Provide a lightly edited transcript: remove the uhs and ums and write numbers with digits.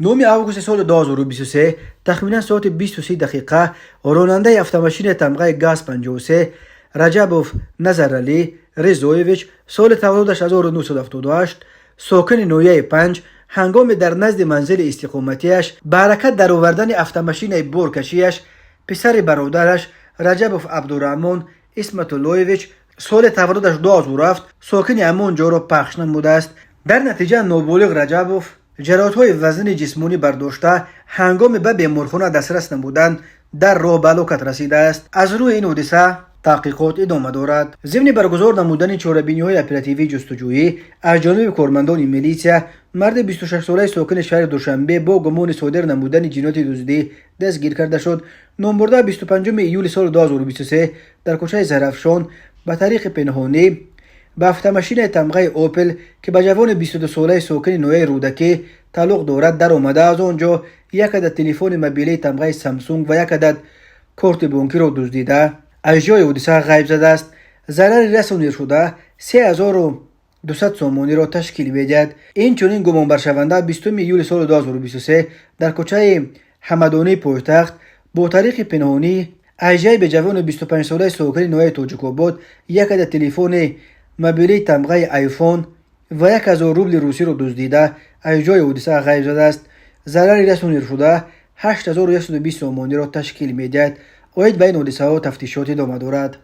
9 августи соли 2023, тахминан соати 23 дақиқа, ронандаи автомашинаи тамғаи ГАЗ-53 Раҷабов Назаралӣ Ризоевич, соли таваллудаш 1978, сокини ноҳияи Панҷ, ҳангоми дар назди манзили истиқоматиаш ба ҳаракат даровардани автомашинаи боркашиаш писари бародараш Раҷабов Абдураҳмон Исматуллоевич, соли таваллудаш 2007, сокини ҳамон ҷоро пахш намудааст. Дар натиҷа ноболиғ Раҷабов ҷароҳатҳои вазнини ҷисмонӣ бардошта, ҳангоми ба беморхона дастрас намудан дар роҳ ба ҳалокат расидааст. Аз рӯи ин ҳодиса таҳқиқот идома дорад. Зимни баргузор намудани чорабиниҳои оперативии ҷустуҷӯӣ аз ҷониби кормандони милитсия марди 26-солаи сокини шаҳри Душанбе бо гумони содир намудани ҷинояти дуздӣ дастгир карда шуд. Номбурда 25 июли соли 2023 дар кӯчаи Зарафшон ба тариқи пинҳонӣ ба автомашинаи тамғаи «Опел», ки ба ҷавони 22-солаи сокини ноҳияи Рӯдакӣ тааллуқ дорад, даромада, аз он ҷо як адад телефони мобилии тамғаи «Самсунг» ва як адад корти бонкиро дуздида, аз ҷои ҳодиса ғайб задааст. Зарари расонидашуда 3200 сомониро ташкил медиҳад. Инчунин гумонбаршаванда 20 июли соли 2023 дар кӯчаи Ҳамадонии пойтахт бо тариқи пинҳонӣ аз ҷайби ҷавони 25-солаи сокини ноҳияи Тоҷикобод як адад телефони мобилии тамғаи «Айфон» ва 1000 рубли русиро дуздида, аз ҷои ҳодиса ғайб задааст. Зарари расонидашуда 8120 сомониро ташкил медиҳад. Оид ба ин ҳодисаҳо тафтишот идома дорад.